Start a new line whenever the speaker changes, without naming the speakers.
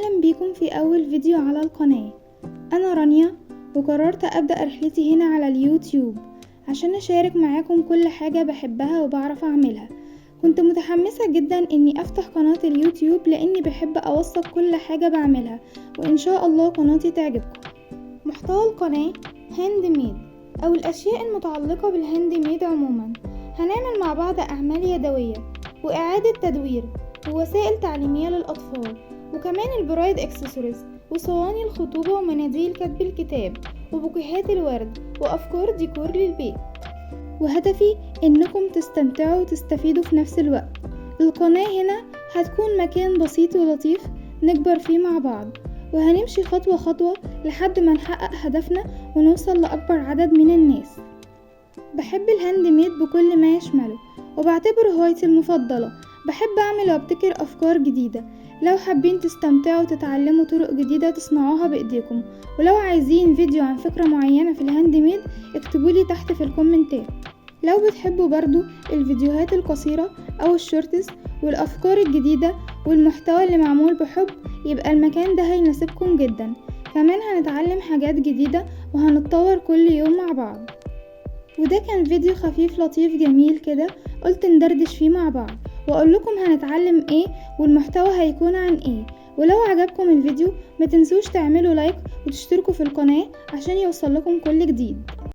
أهلا بيكم في أول فيديو على القناة. أنا رانيا، وقررت أبدأ رحلتي هنا على اليوتيوب عشان أشارك معاكم كل حاجة بحبها وبعرف أعملها. كنت متحمسة جدا إني أفتح قناة اليوتيوب لإني بحب أوثق كل حاجة بعملها، وإن شاء الله قناتي تعجبكم. محتوى القناة handmade أو الأشياء المتعلقة بال handmade عموما. هنعمل مع بعض أعمال يدوية وإعادة تدوير ووسائل تعليمية للأطفال، وكمان ال bride accessories وصواني الخطوبة ومناديل كتب الكتاب وبوكيهات الورد وأفكار ديكور للبيت. وهدفي إنكم تستمتعوا وتستفيدوا في نفس الوقت. القناة هنا هتكون مكان بسيط ولطيف نكبر فيه مع بعض، وهنمشي خطوة خطوة لحد ما نحقق هدفنا ونوصل لأكبر عدد من الناس. بحب ال handmade بكل ما يشمله، وبعتبره هوايتي المفضلة. بحب أعمل وابتكر أفكار جديدة. لو حابين تستمتعوا وتتعلموا طرق جديدة تصنعوها بإيديكم، ولو عايزين فيديو عن فكرة معينة في ال handmade اكتبولي تحت في الكومنتات. لو بتحبوا برضو الفيديوهات القصيرة أو ال shorts والأفكار الجديدة والمحتوى اللي معمول بحب، يبقى المكان ده هيناسبكم جدا. كمان هنتعلم حاجات جديدة وهنتطور كل يوم مع بعض. وده كان فيديو خفيف لطيف جميل كده، قلت ندردش فيه مع بعض واقول لكم هنتعلم ايه والمحتوى هيكون عن ايه. ولو عجبكم الفيديو ما تنسوش تعملوا like وتشتركوا في القناة عشان يوصل لكم كل جديد.